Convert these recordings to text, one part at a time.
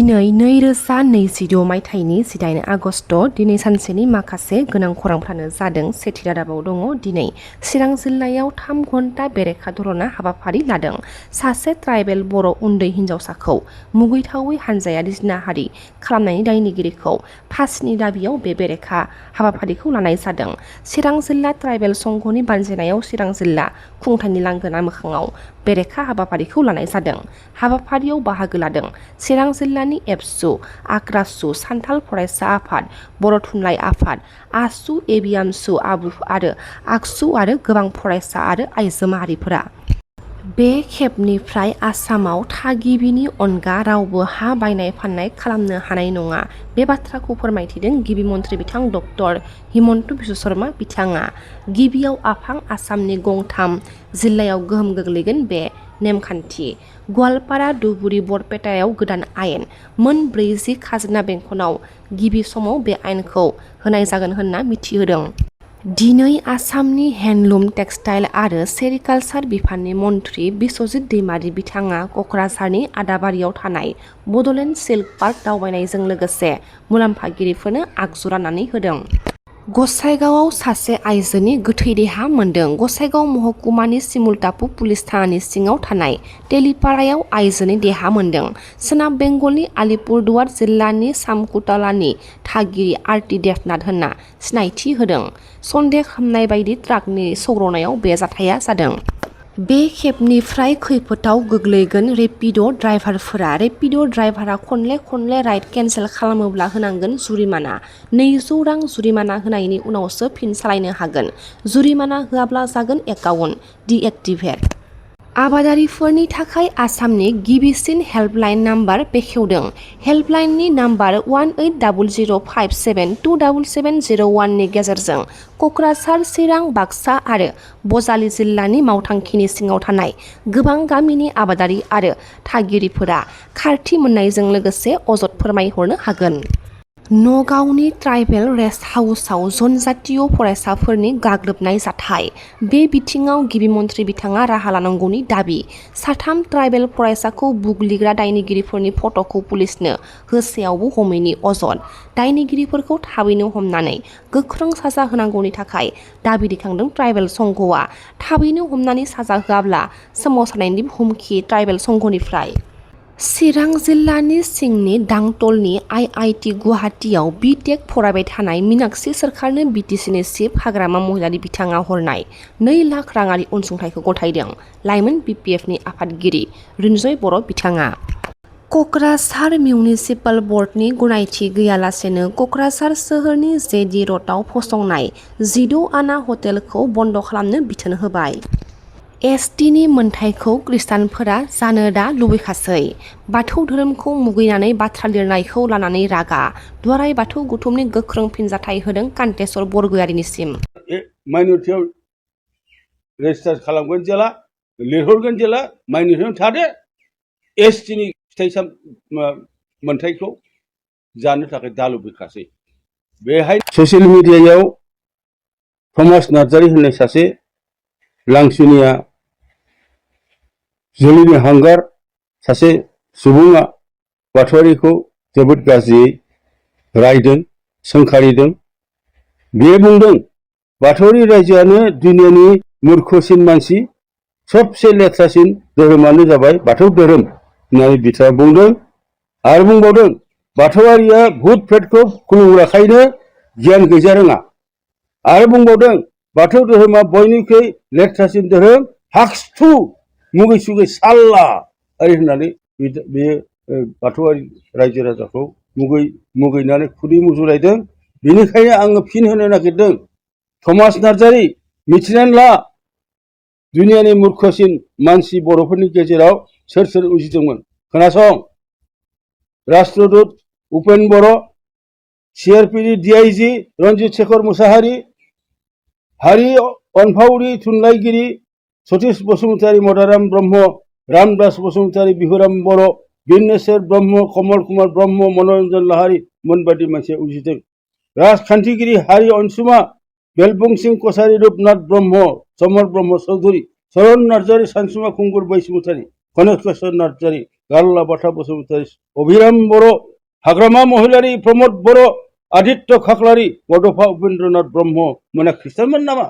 दिनै 2026 मायथाइनि 18 आगस्ट दिनै सानसेनि माखासे गोनां खौरांफ्रानो जादों। सेथि रादाबाव दङ दिनै चिरां जिल्लायाव 3 घन्टा बेरेखा धरना हाबाफारि लादों। सासे ट्राइबेल बर' उन्दै हिन्जावसाखौ मुगैथावै हानजायारि जिनाहारि खालामनायनि दायनिगिरिखौ फासिनि दाबियाव बे बेरेखा हाबाफारिखौ लानाय जादों। चिरां जिल्ला ट्राइबेल संघनि बानजायनायाव चिरां जिल्ला खुंथायनि लांगोना मोखाङाव बेरेखा हाबाफारिखौ लानाय जादों। हाबाफारियाव बाहागो लादों चिरां जिल्लानि एबसु, आक्रासु, सान्थाल फरायसा आफाद, बर' थुनलाइ आफाद, आसु, एबिएमसु, आबु आरो आगसु आरो गोबां फरायसा आरो आइजो माहारिफोरा। बे खेबनिफ्राय आसामाव थागिबिनि अनगा रावबो हा बायनाय फाननाय खालामनो हानाय नङा। बे बाथ्राखौ फोरमायथिदों गिबि मन्थ्रि बिथां डक्टर हिमन्त बिश्व शर्मा बिथाङा। गिबियाव आफां आसामनि गंथाम जिल्लायाव गोहोम गोग्लैगोन बे नेमखान्थि। गवालपारा, धुबुरी, बरपेटायाव गोदान आयेन। मोन 40 खाजोना बेंखनाव गिबि समाव बे आयेनखौ होनाय जागोन होनना मिथिहोदों। दिनै आसामनि हेन्डलुम, टेक्सटाइल आरो सेरिकालचार बिफाननि मन्थ्रि बिस्वजित दैमारी बिथाङा कक्राझारनि आदाबारियाव थानाय बड'लेण्ड सिल्क पार्क दावबायनायजों लोगोसे मुलाम्फागिरिफोरनो आगजु राननानै होदों। गसाइगावआव सासे आइजोनि गोथै देहा मोन्दों। गसाइगाव महकुमानि सिमुलटापु पुलिस थानानि सिङाव थानाय तेलिपारायाव आइजोनि देहा मोन्दों। सोनाब बेंगलनि आलिपुरदुवार जिल्लानि सामकुटालानि थागिरि आरती देबनाथ होनना सिनायथि होदों। सन्देह खालामनाय बायदि ट्राकनि सौग्रावनायाव बे जाथाया जादों। बे खेबनिफ्राय खैफोदाव गोग्लैगोन रेपिड' ड्राइभारफोरा। रेपिड' ड्राइभारा खनले राइड केन्सेल खालामोब्ला होनांगोन जुरिमाना। 200 रां जुरिमाना होनायनि उनावसो फिन सालायनो हागोन। जुरिमाना होआब्ला जागोन एकाउन्ट डिएक्टिभेट। आबादारिफोरनि थाखाय आसामनि गिबिसिन हेल्पलाइन नाम्बार बेखेवदों। हेल्पलाइननि नाम्बार 180057727701 नि गेजेरजों कक्राझार, चिरां, बाक्सा आरो बजालि जिल्लानि मावथांखिनि सिङाव थानाय गोबां गामिनि आबादारि आरो थागिरिफोरा खारथि मोननायजों लोगोसे अजद फोरमायहरनो हागोन। नगावनि ट्राइबेल रेस्ट हाउसआव जनजातीय फरायसाफोरनि गाग्लोबनाय जाथाय। बे बिथिङाव गिबि मन्थ्रि बिथाङा राहा लानांगौनि दाबि। 3 ट्राइबेल फरायसाखौ बुग्लिग्रा दायनिगिरिफोरनि फट'खौ पुलिसनो होसेयावबो हमैनि अजद। दायनिगिरिफोरखौ थाबैनो हमनानै गोख्रों साजा होनांगौनि थाखाय दाबि दैखांदों ट्राइबेल संघआ। थाबैनो हमनानै साजा होआब्ला सोमावसारनायनि हुमखि ट्राइबेल संघनिफ्राय। चिरां जिल्लानि सिंनि दांतलनि आइआइटि गुवाहाटीआव बि.टेक फरायबाय थानाय मीनाक्षी सोरखारनो बिटिसिनि चिफ हाग्रामा महिलारि बिथाङा हरनाय 2 लाख राङारि अनसुंथाइखौ गथायदों। लाइमोन बिपिएफनि आफादगिरि रिन्जय बर' बिथाङा। कक्राझार मिउनिसिपाल बर्डनि गनायथि गैयालासेनो कक्राझार सोहोरनि जेडि र'डआव फसंनाय 16 आना हटेलखौ बन्द खालामनो बिथोन होबाय। एसटिनि मोनथायखौ खृष्टानफोरा जानो दा लुबैखासै। बाथौ धोरोमखौ मुगैनानै बाथ्रा लिरनायखौ लानानै रागा। दुलाराय बाथौ गौथुमनि गोख्रों फिनजाथाय होदों कान्तेश्वर बरगयारिनिसिम। माइनरिटियाव रेजिस्टार खालामगोन जेला, लिरहरगोन जेला, माइनरिटियाव थादो। एसटिनि फिथाइ मोनथायखौ जानो थाखाय दा लुबैखासै। बेहाय ससियेल मिडियायाव थमास नार्जारी होननाय सासे लांसुनिया जोलैनि हांगार सासे सुबुङा बाथौआरिखौ जोबोद गाज्रियै रायदों, सोंखारिदों। बियो बुंदों बाथौआरि रायजोआनो दुनियानि मूर्खसिन मानसि, सबसे लेथ्रासिन धोरोमानो जाबाय बाथौ धोरोम होननानै बिथाङा बुंदों। आरो बुंबावदों बाथौआरिया भुट प्रेतखौ खुलुमग्राखायनो गियान गैजा रोङा। आरो बुंबावदों बाथौ धोरोमा बयनिख्रुइ लेथ्रासिन धोरोम, हाक्सथु मुगै सुगै साल्ला ओरै होननानै बेयो बाथौआरि रायजो राजाखौ मुगैनानै खुदै मुजुलायदों। बेनिखायनो आङो फिन होनो नागिरदों, थमास नार्जारी मिथिनानै ला दुनियानि मूर्खसिन मानसि बर'फोरनि गेजेराव सोर उजिदोंमोन। खोनासं, राष्ट्रदूत उपेन बर', सिआरपिनि डिआइजि रन्जित शेखर मुसाहारि, हारि अनफावरि थुनलाइगिरि सतीश बसुमतारी, मदाराम ब्रह्म, रामदास बसुमतारी, बिहुराम बर', बिरनेश्वर ब्रह्म, कमल कुमार ब्रह्म, मनरन्जन लाहारी मोनबादि मानसिया उजिदों। राजखान्थिगिरि हारि अनसुमा, बेलबुंसिं कछारी, रुपनाथ ब्रह्म, समर ब्रह्म चौधुरी, चरण नार्जारी, सानसुमा खुंगुर बैसुमतारी, कनकेश्वर नार्जारी, गारला बाथा बसुमतारी अभिराम बर' हाग्रामा महिलारि प्रमद बर' आदित्य खाख्लारि बड'फा उपेन्द्रनाथ ब्रह्म मोना ख्रिस्टानमोन नामा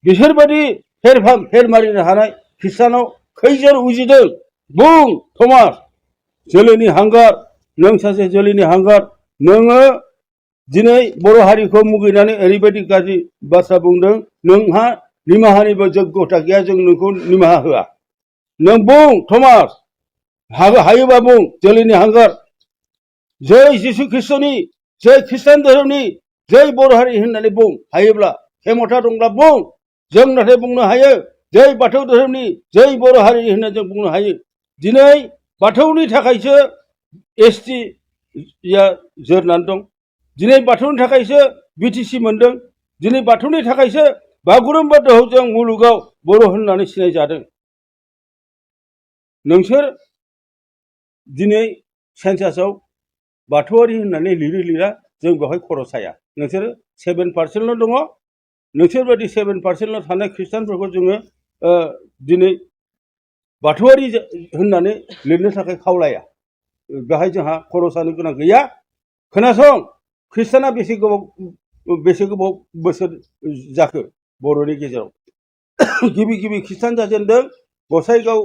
बिसोरबादि फेर मारिनो हानाय ख्रिस्टानाव खैजोन उजिदों बुं थमास जोलैनि हांगार नों सासे जोलैनि हांगार नोङो दिनै बर' हारिखौ मुगैनानै ओरैबायदि गाज्रि बाथ्रा बुंदों नोंहा निमाहानिबो जग्यता गैया जों नोंखौ निमाहा होआ नों बुं थमास हायोबा बुं जोलैनि हांगार जै जिसु ख्रिस्टनि जै ख्रिस्टान धोरोमनि जै बर' हारि होननानै बुं हायोब्ला खेमथा दंब्ला बुं जों नाथाय बुंनो हायो जै बाथौ धोरोमनि जै बर' हारि होनना जों बुंनो हायो दिनै बाथौनि थाखायसो एसटि या जोरनानै दं दिनै बाथौनि थाखायसो बिटिसि मोनदों दिनै बाथौनि थाखायसो बागुरुम्बा दोहौजों मुलुगाव बर' होननानै सिनायजादों नोंसोर दिनै सेन्सासाव बाथौआरि होननानै लिरा जों बेवहाय खर' साया नोंसोर 7% दङ नोंसोर बायदि 7% थानाय ख्रिस्टानफोरखौ जोङो दिनै बाथौआरि होननानै लिरनो थाखाय खावलाया बेहाय जोंहा खर' सानो गोनां गैया खोनासं ख्रिस्टाना बेसे गोबाव बोसोर जाखो बर'नि गेजेराव गिबि गिबि ख्रिस्टान जाजेनदों गसाइगाव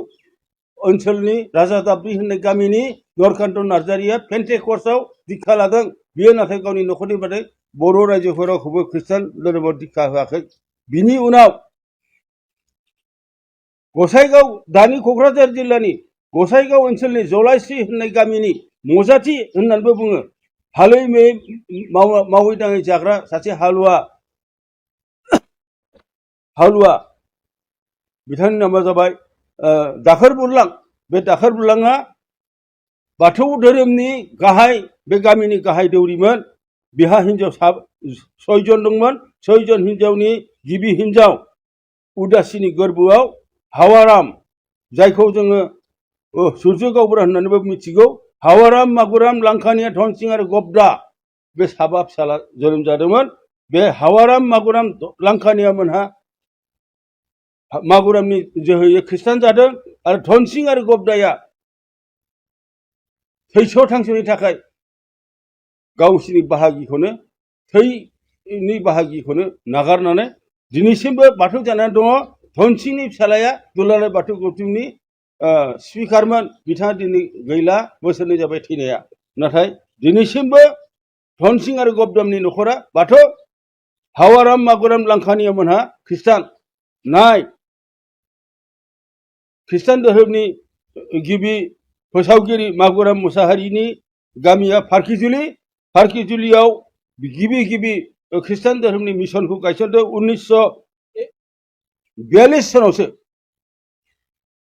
ओनसोलनि राजा दाब्रि होननाय गामिनि नरकान्त नार्जारिया पेन्टेकस्टआव दीक्षा लादों बियो नाथाय गावनि न'खरनि बादै बर' रायजोफोरावबो ख्रिस्टान धोरोमाव दीक्षा होआखै बिनि उनाव गसाइगाव दानि क'क्राझार जिल्लानि गसाइगाव ओनसोलनि जलाइस्रि होननाय गामिनि मजाथि होननानैबो बुङो हालै मावै दाङै जाग्रा सासे हालुवा बिथांनि नामा जाबाय दाखोर बुरलां बे दाखोर बुरलाङा बाथौ धोरोमनि गाहाय बे गामिनि गाहाय दौरिमोन बिहा हिनजाव 6 जन दंमोन 6 जन हिनजावनि गिबि हिनजाव उदासिनि गोरबोआव हावाराम जायखौ जोङो सुर्य गावबुरा होननानैबो मिथिगौ हावाराम मागुराम लांखानिया धनसिं आरो गबदा बे साबा फिसाला जोनोम जादोंमोन बे हावाराम मागुराम लांखानिया मोनहा मागुरामनि जोहैयै ख्रिस्टान जादों आरो धनसिं आरो गबदाया थैस' थांस'नि थाखाय गावसिनि बाहागिखौनो थैनि बाहागिखौनो नागारनानै दिनैसिमबो बाथौ जानानै दङ धनसिंनि फिसालाया दुलाराय बाथौ गौथुमनि स्पिकारमोन बिथाङा दिनै गैला बोसोरनै जाबाय थैनाया नाथाय दिनैसिमबो धनसिं आरो गबदामनि न'खरा बाथौ हावाराम मागुराम लांखानिया मोनहा ख्रिस्टान नाय ख्रिस्टान धोरोमनि गिबि फोसावगिरि मागुराम मुसाहारिनि गामिया फारखिजुलियाव गिबि ख्रिस्टान धोरोमनि मिशनखौ गायसनदों 1942 सनावसो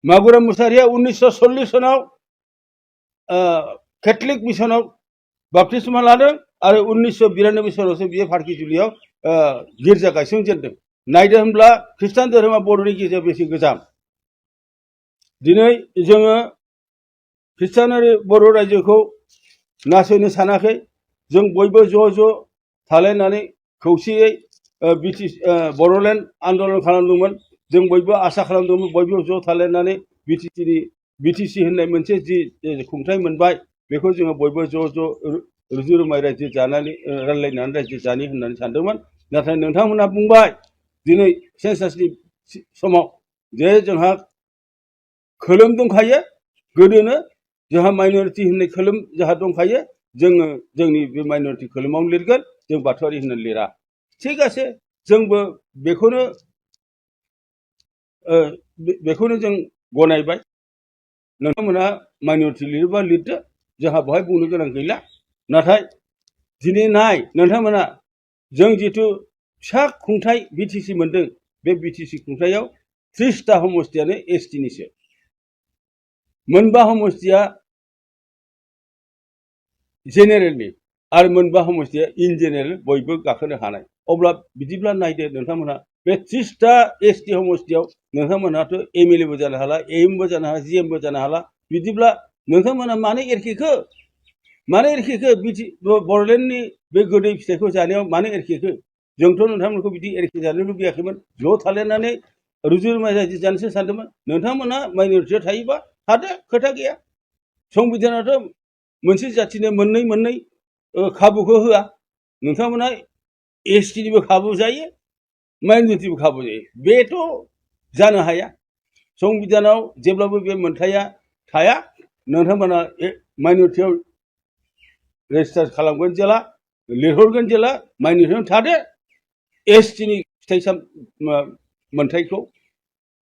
मागुराम मुसाहारिया 1940 सनाव केथलिक मिशनाव बाप्तिस्मा लादों आरो 1992 सनावसो बियो फारखिजुलियाव गिर्जा गायसनजेनदों नायदो होनब्ला ख्रिस्टान धोरोमा बर'नि गेजेराव बेसे गोजाम दिनै जोङो ख्रिस्टानारि बर' रायजोखौ नासयनो सानाखै जों बयबो ज' थालायनानै खौसेयै बर'लेण्ड आन्दलन खालामदोंमोन जों बयबो आसा खालामदोंमोन बयबो ज' थालायनानै बिटिसि होननाय मोनसे जि खुंथाय मोनबाय बेखौ जोङो बयबो ज' रुजु रुमाय रायजो जानानै रायज्लायनानै रायजो जानि होननानै सानदोंमोन नाथाय नोंथांमोनहा बुंबाय दिनै सेन्सासनि समाव जे जोंहा खोलोम दंखायो गोदोनो जोंहा माइनरिटि होननाय खोलोम जोंहा दंखायो जोङो जोंनि बे माइनरिटि खोलोमावनो लिरगोन जों बाथौआरि होननानै लिरा थिग আছে जोंबो बेखौनो जों गनायबाय नोंथांमोना माइनरिटि लिरोबा लिरदो जोंहा बेवहाय बुंनो गोनां गैला नाथाय दिनै नाय नोंथांमोना जों जिथु फिसा खुंथाय बिटिसि मोनदों बे बिटिसि खुंथायाव 30टा समस्तियानो एसटिनिसो मोनबा समस्तिया जेनेरेलनि आरो मोनबा समस्तिया इन जेनेरेल बयबो गाखोनो हानाय अब्ला बिदिब्ला नायदो नोंथांमोना बे 30टा एसटि समस्तियाव नोंथांमोनाथ' एमएलएबो जानो हाला एएमबो जानो हाला जिएमबो जानो हाला बिदिब्ला नोंथांमोना मानो एरखेखो बर'लेण्डनि बे गोदै फिथाइखौ जानायाव मानो एरखेखो जोंथ' नोंथांमोनखौ बिदि एरखे जानो लुबैयाखैमोन ज' थालायनानै रुजु रुमाय रायजो जानोसो सानदोंमोन नोंथांमोना माइनरिटियाव थायोबा थादो खोथा गैया संबिधानाथ' मोनसे जाथिनो मोननै खाबुखौ होआ नोंथांमोना एसटिनिबो खाबु जायो माइनरिटिबो खाबु जायो बेथ' जानो हाया संबिधानाव जेब्लाबो बे मोनथाया थाया नोंथांमोना माइनरिटियाव रेजिस्टार खालामगोन जेला लिरहरगोन जेला माइनरिटियाव थादो एसटिनि फिथाइ मोनथायखौ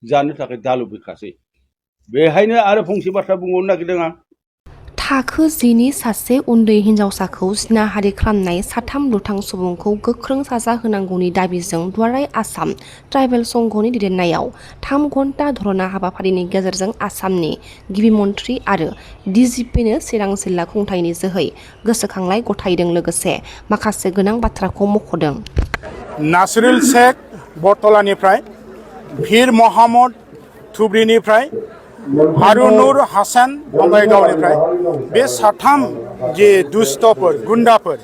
जानो थाखाय दा लुबैखासै बेहायनो आरो फंसे बाथ्रा बुंबावनो नागिरदों आं थाखो 10नि सासे उन्दै हिन्जावसाखौ जिनाहारि खालामनाय साथाम दुथां सुबुंखौ गोख्रों साजा होनांगौनि दाबिजों दुलाराय आसाम ट्राइबेल संघनि दैदेननायाव 3 घन्टा धरना हाबाफारिनि गेजेरजों आसामनि गिबि मन्थ्रि आरो डिजिपिनो चिरां जिल्ला खुंथायनि जोहै गोसोखांलाय गथायदों लोगोसे माखासे गोनां बाथ्राखौ मख'दों। नासिरुल शेख बरतलानिफ्राय भीर मोहम्मद धुब्रीनिफ्राय हारुनुर हासान बङाइगावनिफ्राय बे साथाम जे दुष्टफोर गुन्डाफोर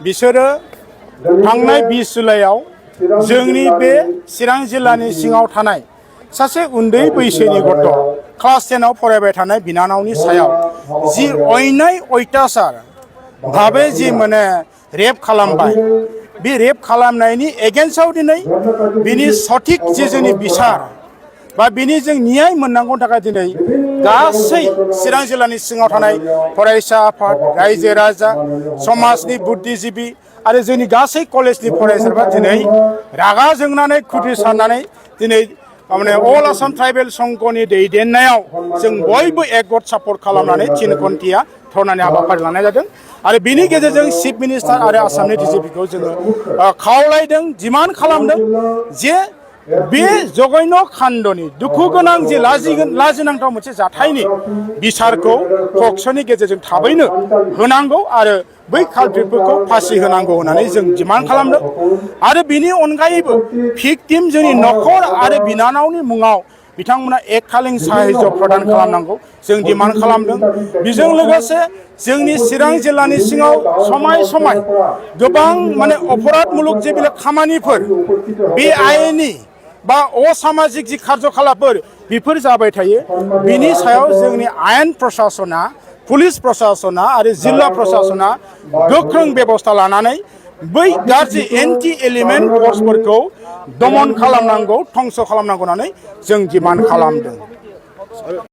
बिसोरो थांनाय 20 जुलाइआव जोंनि बे चिरां जिल्लानि सिङाव थानाय सासे उन्दै बैसोनि गथ' क्लास 10आव फरायबाय थानाय बिनानावनि सायाव जि अयनाय अयथाचार भाबे जि माने रेप खालामबाय बे रेप खालामनायनि एगेन्स्टआव दिनै बिनि सঠিक जे जोंनि बिसार बा बिनि जों न्याय मोननांगौ थाखाय दिनै गासै चिरां जिल्लानि सिङाव थानाय फरायसा आफाद रायजो राजा समाजनि बुद्धिजिबि आरो जोंनि गासै कलेजनि फरायसाफ्रा दिनै रागा जोंनानै खुद्रि सारनानै दिनै माने अल आसाम ट्राइबेल संघनि दैदेननायाव जों बयबो एकगत सापर्ट खालामनानै 3 घन्टिया धरनानि हाबाफारि लानाय जादों आरो बिनि गेजेरजों चिफ मिनिस्टार आरो आसामनि डिजिपिखौ जोङो खावलायदों डिमान्ड खालामदों जे बे जगैन' काण्डनि दुखु गोनां जे लाजिनांथाव मोनसे जाथायनि बिसारखौ पक्स'नि गेजेरजों थाबैनो होनांगौ आरो बै कालप्रिटफोरखौ फासि होनांगौ होननानै जों डिमान्ड खालामदों आरो बिनि अनगायैबो भिक्टिम जोंनि नखर आरो बिनानावनि मुङाव बिथांमोना एककालीन साहाय्य प्रदान खालामनांगौ जों डिमान्ड खालामदों बेजों लोगोसे जोंनि चिरां जिल्लानि सिङाव समाय गोबां माने अपराधमुलक जे बेलेग खामानिफोर बे आयेननि बा असामाजिक जि कार्यकलापफोर बेफोर जाबाय थायो बिनि सायाव जोंनि आयेन प्रशासना पुलिस प्रशासना आरो जिल्ला प्रशासना गोख्रों बेबस्था लानानै बै गाज्रि एन्टि एलिमेन्ट फर्सफोरखौ दमन खालामनांगौ धंस' खालामनांगौ होननानै जों डिमान्ड खालामदों।